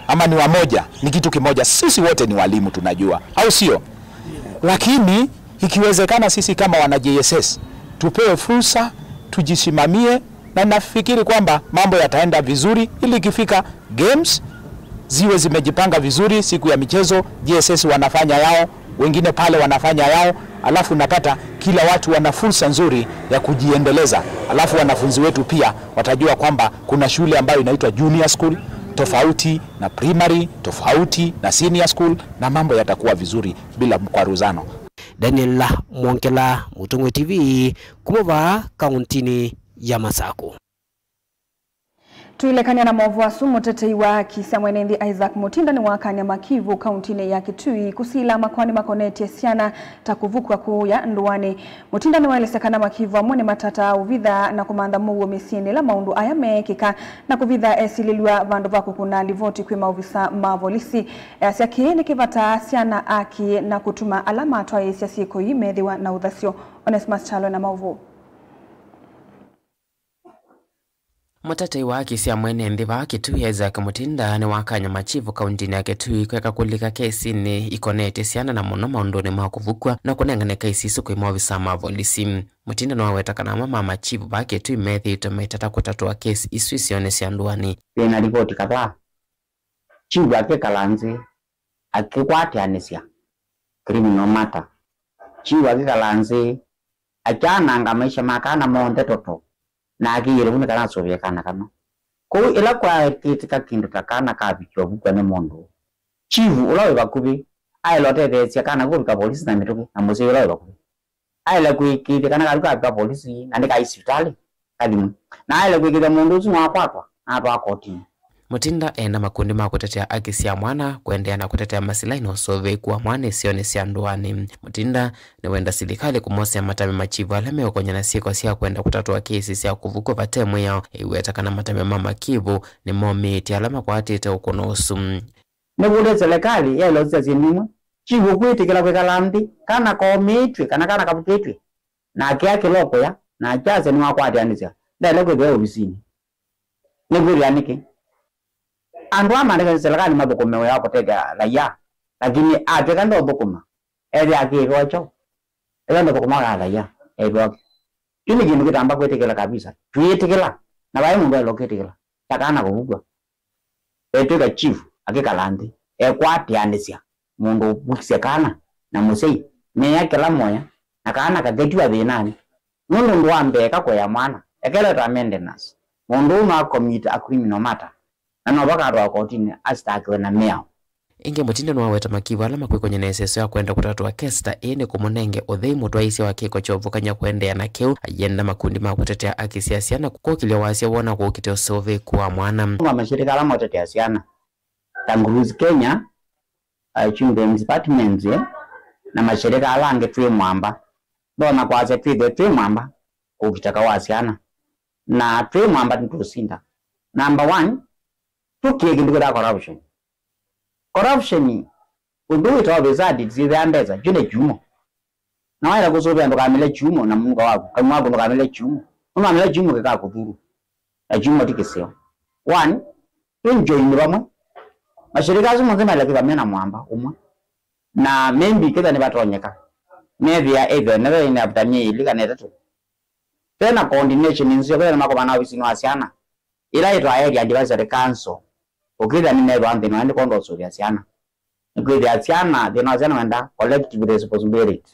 ama ni wamoja, ni kitu kimoja. Sisi wote ni walimu, tunajua, au sio? Lakini ikiwezekana, sisi kama wana J S S tupewe fursa, tujisimamie, na nafikiri kwamba mambo yataenda vizuri ili ikifika games ziwe zimejipanga vizuri. Siku ya michezo, J S S wanafanya yao, wengine pale wanafanya yao, alafu unapata kila watu wana fursa nzuri ya kujiendeleza. Alafu wanafunzi wetu pia watajua kwamba kuna shule ambayo inaitwa junior school tofauti na primary, tofauti na senior school, na mambo yatakuwa vizuri bila mkwaruzano. Daniel Mwongela, Mũtongoi T V, kuma vaa kauntinĩ ya Masakũ. Tũilekany'a na maũvoo asu, mũtetei wa haki sya mwene nthĩ Isaac Mutinda nĩwakany'a makivu kauntinĩ ya Kitui kũsila makoani makonetye syana ta kũvukw'a kũũya ndũanĩ. Mutinda nĩwaelesya kana makivu amwe nĩmatataa ũvitha na kũmantha mũuo mĩsyĩnĩ ĩla maũndũ aya meekĩka, na kũvitha esilĩlw'a vandũ va kũkũna livoti kwĩ maovisa ma volisi. Easya kĩĩ nĩkĩvataa syana aki na kũtuma ala matwaĩĩsya syĩko ii methĩwa na ũthasyo. Onesmus Kyalo na maũvoo. Mũtetei wa haki sya mwene nthĩ vaa Kitui, Isaac Mutinda, nĩwakany'a machifu kauntinĩ ya Kitui kweka kũlika kesinĩ ikonetye syana, na mũno maũndũnĩ ma kũvukw'a na kũnengane kesi isu kwĩ maovisa ma volisi. Mutinda nĩwaweta kana amwe ma machifu vaa Kitui methĩĩtwe maitata kũtatũa kesi isu isionĩ sya ndũanĩ. Twĩ na livoti kadhaa. Chifu akĩkala nthĩ, akĩkwatĩanĩsya criminal matter. Chifu akĩkala nthĩ, akyananga maisha ma kana monthe toto, na akĩyĩle vu nĩ kana asũvĩe kana kano. Kwoou ĩla kwakĩtĩka kĩndũ ta kana kavikya ũvukw'a nĩ mũndũ, chifu ũla wĩ vakuvĩ aĩle ũtetheesya kana kũvika volisi na mĩtũkĩ na mũsyai ũla wĩ vakuvĩ. Aĩle kũĩkĩĩthya kana kathi kavika volisi na ndĩkaĩ sivitalĩ kathimwe. Na aĩle kũĩkĩĩthya mũndũ ũsu nĩwakwatwa na atwaa kotinĩ. Mutinda ena makundi ma kũtetea haki sya mwana kũendeea na kũtetea masilahi na ũsũvĩĩku wa mwana isionĩ sya ndũanĩ. Mutinda nĩwenda silikalĩ kũmosea matambya machifu ala meũkony'a na syĩko sya kwenda kũtatũa kesi sya kũvukw'a vate mwĩao, ĩweta kana matambya ma makivu nĩmomĩĩtye ala makwatĩte ũkũno ũsu. Nĩkũlya silikalĩ yaĩle ũsisya syĩndũ imwe. Chifu ũkwĩtĩkĩla kwĩkala nthĩ kana komĩtw'e kana kana kavukĩtw'e, na akĩa kĩla ũkũya, na akyasya nĩwakwatĩanĩsya, ndaĩle kwĩthĩwa ovisinĩ. Nĩkwĩthĩa nĩkĩ? Andũ aa maandĩkĩtwe silikalĩ mathũkũme wĩa wa kũtethya raia, lakini atw'ĩka ndothũkũma, ethĩa akĩĩvĩwa kyaũ? Ethĩa ndũthũkũmaga raia, ethĩwa kĩ? Kyu nĩ kĩndũ kĩtamba kwĩtĩkĩla kabisa. Twĩĩtĩkĩla, na vai mũndũ aĩle ũkĩtĩkĩla ta kana kũvukw'a. Etw'ĩka chief akĩkala nthĩ, ekwatĩanĩsya mũndũ ũvikisye kana na mũsyai, meea kĩla moya, na kana kaketiwa thĩnanĩ. Nũndũ ũndũ wa mbee ka kũea mwana, ekelwe ta maintenance. Mũndũ ũũ no a commit a criminal matter, na no vakatwawa kotinĩ asitakiwe na mĩao. Ĩngĩ Mutinda nĩwaweta makivu ala makwĩkony'a na ĩseso ya kwenda kũtatũa kesi ta ĩĩ nĩ kũmũnenge ũthei mũtwaĩĩsya wa kĩko kya ũvukany'a kũendeea na kĩu, ayenda makundi ma kũtetea haki sya syana kũkĩlya wasya woo na kũkitĩa ũsũvĩĩku wa mwana. Nũndũ wa mashirika ala maũtetea syana, ta Nguruzi Kenya, uh, Children's Department, eh, na mashirika ala angĩ twĩ mwamba. Ndonya kwasya twĩthwe twĩ mwamba kũkita kaũ wa syana. Na twĩ mwamba nĩtũũsinda. Number one, tũkĩe kĩndũ kĩtaa corruption. Corruption, ũndũ wĩtawa ũvĩsadi, syĩthĩa mbesa, kyu nĩ kyumo. Na waĩle kũsũvĩa ndũkamĩle kyumo na mũnuka waku, kanyw'a waku ndũkamĩle kyumo. Nũndũ wamĩla kyumo kĩkakũthuru. Na kyumo ti kĩseo. One, twĩ njoinĩ vamwe. Mashirika asu monthe maĩle kwĩthwa mena mwamba ũmwe. Na maybe kĩtha nĩvatonyeka, methĩa ĩthe nĩve ĩnĩ after myei ĩlĩ kana ĩtatũ. Vena coordination nzeo, kĩtha nĩmakomana ovisinĩ wa syana. Ĩla ĩtwa Area Advisory Council, ũkĩthĩa nĩmethĩwa nthĩna ũyũ nĩ kwondũ wa ũsũvĩa syana. Nĩkwĩthĩa syana, thĩna wa syana wenda collective responsibility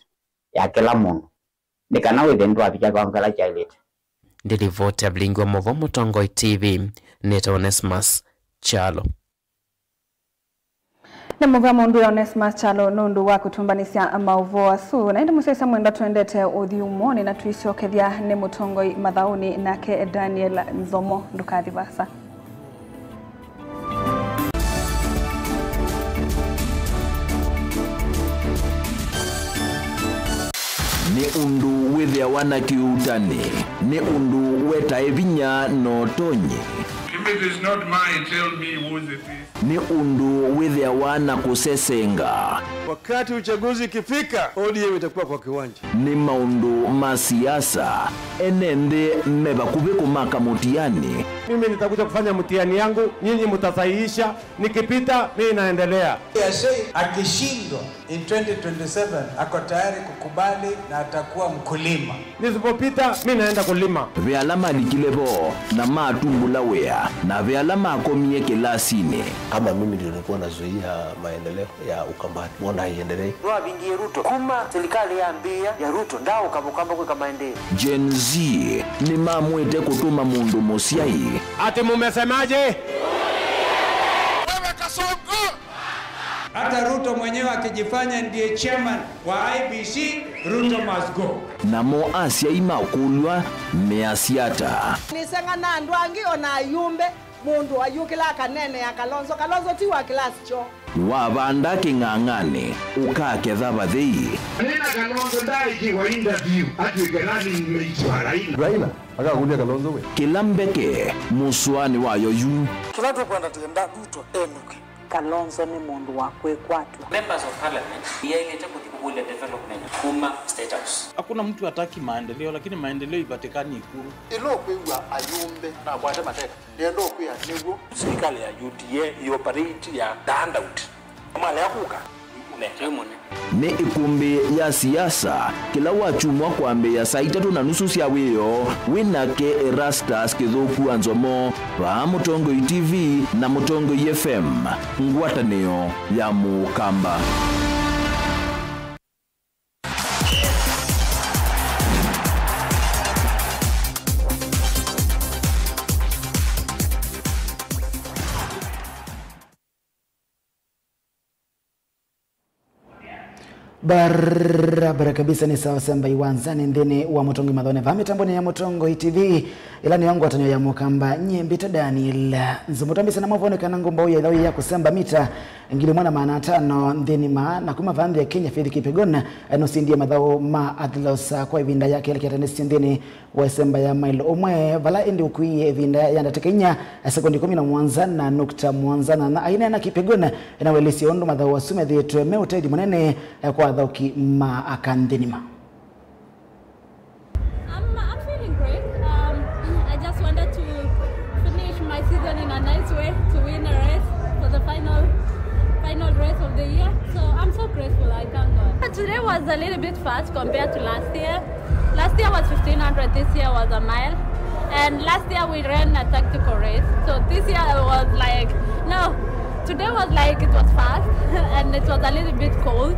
ya kĩla mũndũ, nĩ kana wĩthĩe nĩtwavikya kĩwango kĩla kyaĩlĩte. Ndĩ livoti ya Vilingi wa Maũvoo Mũtongoi T V, nĩtawa Onesmus Kyalo. Nĩ mũvea mũndũ ya Onesmus Kyalo nũndũ wa kũtũmbanĩsya maũvoo asu. Na ĩndĩ mũsyaĩĩsya mwendwa, twendete ũthi ũmwonĩ na tũisyokethya nĩ mũtongoi mathaũnĩ nake Daniel Nzomo. Ndũkathi vaasa. Nĩ Ũndũ wĩthĩawa na kĩuutani nĩ ũndũ wetae vinya na ũtonyi. If it is not mine, tell me whose it is. Nĩ ũndũ wĩthĩawa na kũsesenga. Wakati uchaguzi ikifika, O D M itakuwa kwa kiwanja. Nĩ maũndũ ma siasa, ene nthĩ me vakuvĩ kũmaka mũtiani. Mimi nitakuja kufanya mtihani yangu, nyinyi mtasahihisha, nikipita, mimi naendelea. Yashei akishindwa in twenty twenty-seven, ako tayari kukubali na atakuwa mkulima. Nisipopita, mimi naenda kulima. Ve ala malikile vo na matumbũla wĩa, na ve ala makomie kĩlasinĩ. Kama mimi ndio nilikuwa nazuia maendeleo ya Ukambani, mbona haiendelei? Nĩwavingie Ruto. Kuma serikali yambĩĩa ya Ruto, ndaũka Ũkamba kwĩka maendeeo. Gen Z nĩmamwĩte kũtũma mũndũ mũsyai. Ati mumesemaje? Wewe Kasongo! Hata Ruto mwenyewe akijifanya ndiye chairman wa I E B C, Ruto must go. Namo asyai makũlw'a measya ata? Nĩseng'ana andũ angĩ o na ayumbe, mũndũ ayũkĩla akaneenea Kalonzo. Kalonzo ti wa class kyoo. Wavanda kĩng'ang'anĩ, ũkaketha vathei. Nĩna Kalonzo ndaikiwa interview atw'ĩke running mate wa Raila. Raila akakũlya Kalonzo we. Kĩla mbeke, mũsũanĩ wayo yu. Kĩla tũkwenda tĩenda Ruto enũke. Kalonzo nĩ mũndũ wa kwĩkwatw'a. Members of Parliament yaĩlĩte kũthi kũkũlya development kuma State House. Hakuna mtu hataki maendeleo, lakini maendeleo ipatikani Ikulu. Ĩla ũkwĩw'a ayumbe na akwate mateka, nĩenda ũkwĩa nĩw'o. Serikali ya U D A ĩoperate ya handout. Malea kũka, nĩkũnenga. Nĩ ĩkũmbĩ ya siasa, kĩla wakyumwa kwambĩĩa saa itatũ na nusu sya wĩoo, wĩ nake Erastus Kĩthũku wa Nzomo, vaa Mũtongoi T V na Mũtongoi F M, ngwatanĩo ya Mũkamba. Barabara kabisa, nĩ sawa semba iwanzani nthĩnĩ wa Mũtongoi Mathone vaa mĩtambonĩ ya Mũtongoi T V, ĩla nĩyo ngwatanĩo ya Mũkamba. Nyie mbĩtwa Daniel Nzumũ. Twambĩsye na maũvoo nĩ kana ngũmbaũ ya ĩthaũ ya kũsemba mita ngili ĩmwe na maana atano nthĩnĩ maa, na kuma vaa nthĩ ya Kenya, Faith Kipyegon nũsindie mathaũ ma athletics kwa ĩvinda ya kelĩ kĩatanĩsye nthĩnĩ wa ĩsemba ya mailo ũmwe, vala ĩndĩ ũkuie ĩvinda ya ndatĩka inya, sekondi ĩkũmi na mũonza na nukta mũonza nyanya. Aineena, Kipyegon nĩwaelesye ũndũ mathaũ asu methĩĩtwe me ũtethyo mũnene kwa athaũki ma aka nthĩ ng'ima. I'm, I'm feeling great. Um, I just wanted to finish my season in a nice way to win a race for the final, final race of the year. So I'm so grateful, I thank God. Today was a little bit fast compared to last year. Last year was fifteen hundred, this year was a mile. And last year we ran a tactical race. So this year it was like, no, today was like, it was fast and it was a little bit cold.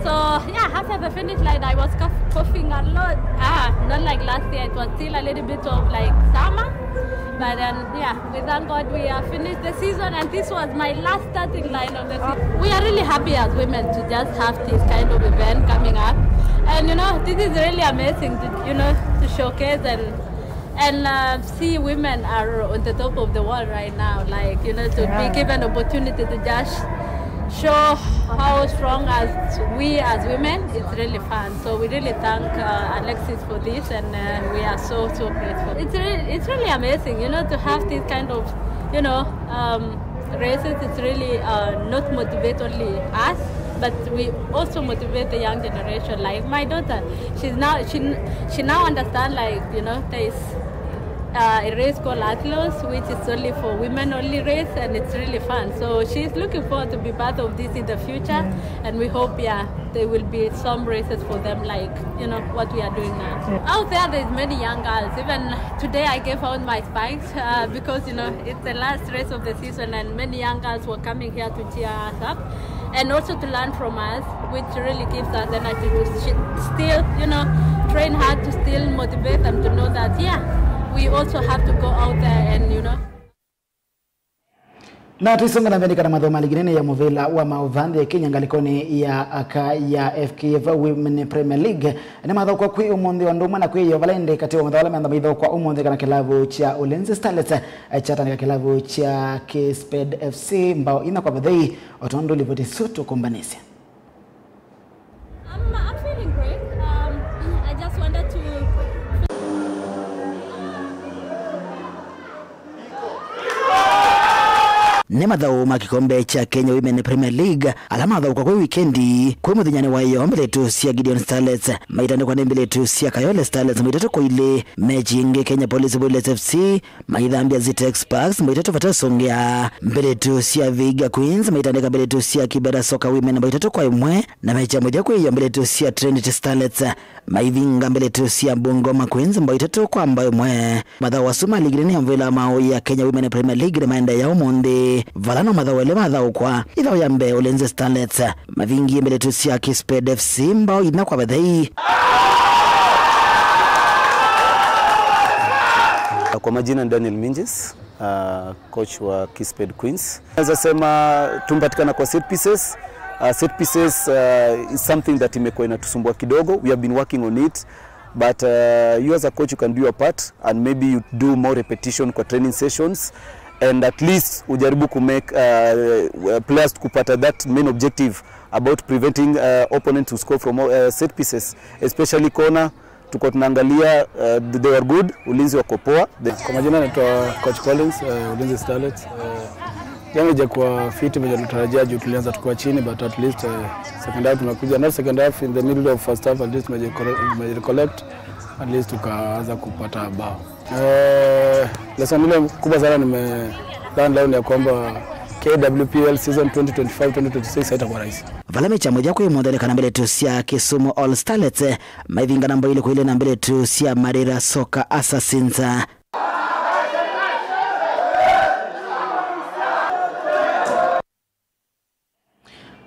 So yeah, after the finish line, I was cough-, coughing a lot. Ah, not like last year, it was still a little bit of like summer. But then, yeah, we thank God we have finished the season, and this was my last starting line of the season. We are really happy as women to just have this kind of event coming up. And you know, this is really amazing to, you know, to showcase and, and, uh, see women are on the top of the world right now. Like, you know, to be given opportunity to just show how strong as we as women, it's really fun. So we really thank, uh, Alexis for this, and, uh, we are so, so grateful. It's re-, it's really amazing, you know, to have this kind of, you know, um, races. It's really, uh, not motivate only us, but we also motivate the young generation. Like my daughter, she's now, she, she now understand, like, you know, there is, uh, a race called Athletics, which is only for women only race, and it's really fun. So she's looking forward to be part of this in the future, and we hope, yeah, there will be some races for them, like, you know, what we are doing now. Out there, there's many young girls. Even today, I gave out my spikes, uh, because, you know, it's the last race of the season, and many young girls were coming here to cheer us up and also to learn from us, which really gives us energy to sh-, still, you know, train hard, to still motivate them to know that, yeah, we also have to go out there and, you know. Na tũisonga na mbee nĩ kana mathaũ ma ligi nene ya mũvĩla wa maũvaa nthĩ ya Kenya ngalĩkonĩ ya aka ya F K F Women Premier League nĩmathaũkwa kwĩ ũmũnthĩ o ũndũ ũmwe na kwĩ ĩyoo vala ĩndĩ katĩ wa mathaũ ala meantha maithaũkwa ũmũnthĩ kana kĩlavu kya Ulinzi Starlets kyatandĩka kĩlavu kya K-Spade F C mbao inya kwa vathei, o tondũ livoti isu tũkũmbanĩsye. I'm, I'm feeling great. Um, Nĩ mathaũ ma kĩkombe kya Kenya Women Premier League, ala mathaũkwa kwĩ wikendi, kwĩ mũthenyanĩ wa ĩyoo, mbĩlĩtu sya Gideon Starlets maitandĩkwa nĩ mbĩlĩtu sya Kayole Starlets mbaũ itatũ kwa ilĩ. Mechi ĩngĩ, Kenya Police Bullets F C maithambya Zitex Sparks mbaũ itatũ vate ũsũngĩa. Mbĩlĩtu sya Vihiga Queens maitandĩka mbĩlĩtu sya Kibera Soccer Women mbaũ itatũ kwa ĩmwe, na mechi ya mũthya kwĩ ĩyoo, mbĩlĩtu sya Trinity Starlets maivinga mbĩlĩtu sya Bungoma Queens mbaũ itatũ kwa mbaũ ĩmwe. Mathaũ asu ma ligi nene ya mũvĩla wa maũũ ya Kenya Women Premier League nĩmaendeea ũmũnthĩ, vala no mathaũ elĩ mathaũkwa. Ĩthaũ ya mbee, Ulinzi Starlets mavingie mbĩlĩtu sya Kisped F C mbaũ inya kwa vathei. Kwa majina ni Daniel Minjis, uh, coach wa Kisped Queens. Naweza sema tumepatikana kwa set pieces. Uh, set pieces, uh, is something that imekuwa inatusumbua kidogo. We have been working on it. But, uh, you as a coach, you can do your part and maybe you do more repetition kwa training sessions and at least ujaribu ku make, uh, players kupata that main objective about preventing, uh, opponents who score from, uh, set pieces, especially corner. Tuko tunaangalia, uh, they were good, Ulinzi wako poa. The Kwa majina naitwa Coach Collins, uh, Ulinzi Starlets. Uh, jana ijakuwa fiti venye tulitarajia juu tulianza tukiwa chini, but at least, uh, second half tumekuja, not second half, in the middle of first half, at least tumeji-, tumejirecollect, at least tukaanza kupata bao. Uh, lesson ile kubwa sana nime learn leo ni ya kwamba K W P L season twenty twenty-five twenty twenty-six haitakuwa rahisi. Vala mechi ya mũthya kwĩ mũthele kana mbĩlĩtu sya Kisumu All Starlets maivinga namba ilĩ kwa ilĩ na mbĩlĩtu sya Marira Soccer Assassins.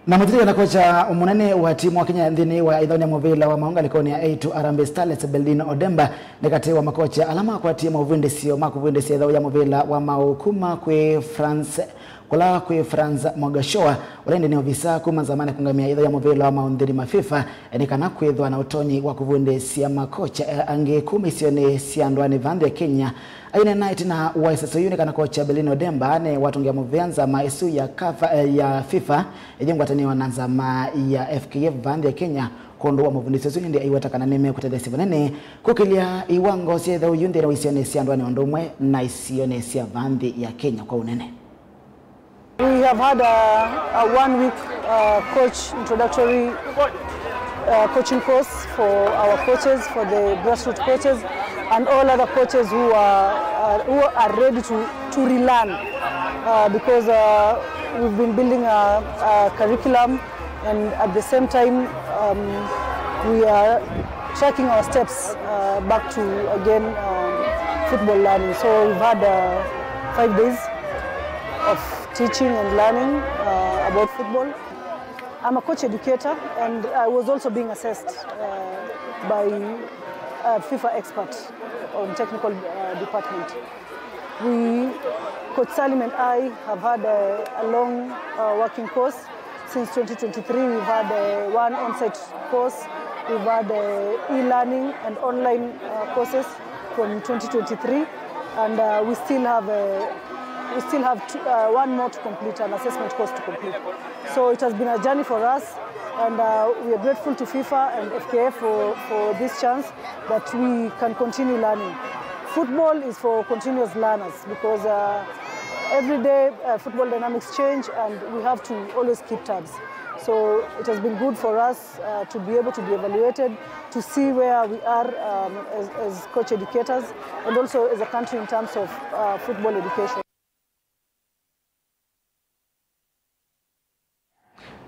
Na mũtĩtĩka na kocha mũnene wa timu wa Kenya nthĩnĩ wa ĩthaũnĩ ya mũvĩla wa maũũ ngalĩkonĩ ya Eitu Harambee Starlets, Beldin Odemba, nĩ katĩ wa makocha ala makwatie maũvundĩsyo ma kũvundĩsya ĩthaũ ya mũvĩla wa maũũ kuma kwĩ France, kũla kwĩ Franz Mogashoa, ũla ĩndĩ nĩ ovisa kuma nzamanĩ kũngamĩa ĩthaũ ya mũvĩla wa maũũ nthĩnĩ mwa FIFA, nĩ kana kwĩthwa na ũtonyi wa kũvundĩsya makocha, eh, angĩ kuma isionĩ sya ndũanĩ va nthĩ ya Kenya. Aineena ĩtina wa ĩseso yĩu nĩ kana kocha Beldin Odemba nĩwatũngĩa mũvea nzama ĩsu ya CAF, eh, ya FIFA, ĩyĩ ngwatanĩo na nzama ya F K F va nthĩ ya Kenya, kwondũ wa mũvundĩsyo ũsu, ĩndĩ aiweta kana nĩmekũtetheesya vanene kũkĩlya iwango sya ĩthaũ yu nthĩnĩ wa isionĩ sya ndũanĩ o ũndũ ũmwe na isionĩ sya va nthĩ ya Kenya kwa ũnene. We have had a, a one-week, uh, coach introductory, uh, coaching course for our coaches, for the grassroots coaches, and all other coaches who are, uh, who are ready to, to relearn, uh, because, uh, we've been building a, a curriculum, and at the same time, um, we are tracking our steps, uh, back to, again, um, football learning. So we've had, uh, five days of teaching and learning, uh, about football. I'm a coach educator, and I was also being assessed, uh, by a FIFA expert on technical, uh, department. We, Coach Salim and I have had a, a long, uh, working course. Since twenty twenty-three, we've had, uh, one on-site course, we've had, uh, e-learning and online, uh, courses from twenty twenty-three, and, uh, we still have, uh, we still have two, uh, one more to complete, an assessment course to complete. So it has been a journey for us, and, uh, we are grateful to FIFA and F K F for, for this chance that we can continue learning. Football is for continuous learners because, uh, every day, uh, football dynamics change, and we have to always keep tabs. So it has been good for us, uh, to be able to be evaluated, to see where we are, um, as, as coach educators, and also as a country in terms of, uh, football education.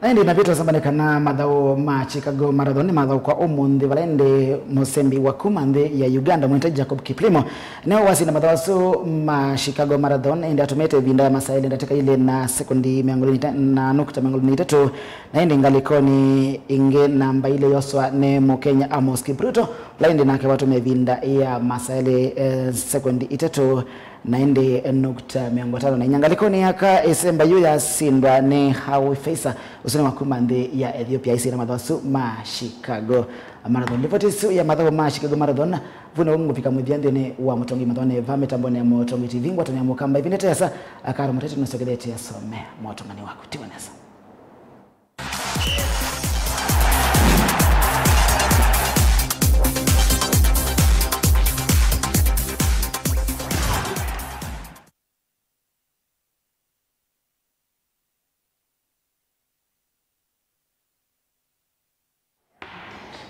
Na ĩndĩ navĩtwa sambanĩ kana mathaũ ma Chicago Marathon nĩmathaũkwa ũmũnthĩ, vala ĩndĩ mũsembi wa kuma nthĩ ya Uganda mwĩtwe Jacob Kiplimo nĩwe wasinda mathaũ asu ma Chicago Marathon, ĩndĩ atũmĩte ĩvinda ya masaa elĩ, ndatĩka ilĩ na sekondi mĩongo ĩlĩ na nukta mĩongo ĩlĩ na itatũ, na ĩndĩ ngalĩkonĩ ĩngĩ namba ilĩ yoswa nĩ Mũkenya Amos Kipruto, ũla ĩndĩ nake watũmĩa ĩvinda ya masaa elĩ, eh, sekondi itatũ na ĩndĩ nukta mĩongo ĩtano na inya. Ngalĩkonĩ yaka ĩsemba yu yasindwa nĩ Hawi Faisa, ũsu nĩ wa kuma nthĩ ya Ethiopia, aisinda mathaũ asu ma Chicago Marathon. Livoti ĩsu ya mathaũ ma Chicago Marathon, vu nĩw'o ngũvika mũthya nthĩnĩ wa Mũtongoi Mathaũnĩ va mĩtambonĩ ya Mũtongoi T V. Ngwatanĩa mũkamba ĩvinda ĩte asa, Akaro Mũteti nũsokethete asome motong'ani waku. Tiwa nesa.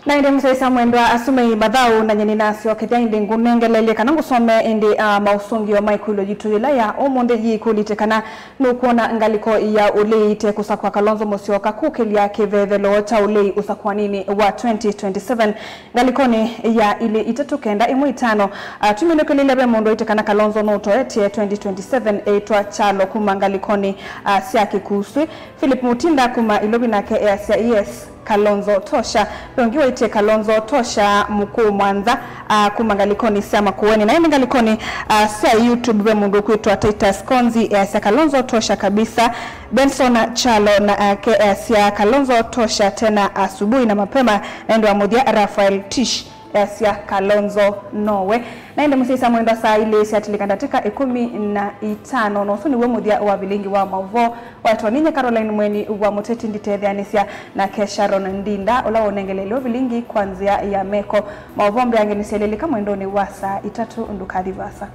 Na ĩndĩ mũsyaĩĩsya mwendwa, asu meĩ mathaũ na nyeni nasyokethya ĩndĩ ngũnengelelye kana ngũsomee ĩndĩ, ah, maũsũngĩo ma ĩkũlyo yitũ yĩla ya ũmũnthĩ yĩkũlĩtye kana nũkwona ngalĩko ya ũlei ĩte kũsakwa Kalonzo Musyoka kũkĩlya kĩvethelo kya ũlei ũsakũaninĩ wa twenty twenty-seven. Ngalĩkonĩ ya ilĩ itatũ kenda ĩmwe itano, ah, tũminũkĩlĩlya ve mũndũ waĩtye kana Kalonzo nũtoetye twenty twenty-seven eĩtwa Kyalo kuma ngalĩkonĩ, ah, sya Kĩkuswĩ. Philip Mutinda kuma Ilovi nake easya yes, Kalonzo tosha. Ve ũngĩ waĩtye Kalonzo tosha, Mũkũũ Mwantha, ah, kuma ngalĩkonĩ sya Makueni. Na ĩndĩ ngalĩkonĩ, ah, sya YouTube ve mũndũ ũkwĩtwa Titus Konzi easya Kalonzo tosha kabisa. Benson Kyalo nake easya Kalonzo tosha tena asubuhi na mapema. Na ĩndĩ wa mũthya Raphael Tish easya Kalonzo nowe. Na ĩndĩ mũsyaĩĩsya mwendwa, saa ilĩ syatĩlĩka ndatĩka ĩkũmi na itano, na ũsu nĩw'o mũthya wa vilingi wa maũvoo waetwa ninyie Caroline Mweni wa Mũteti Nditetheanĩsya nake Sharon Ndinda, ũla waũnengelelye vilingi kwa nzĩa ya meko. Maũvoo mbeange nĩsyelelĩka mwendonĩ wa saa itatũ, ndũkathi vaasa.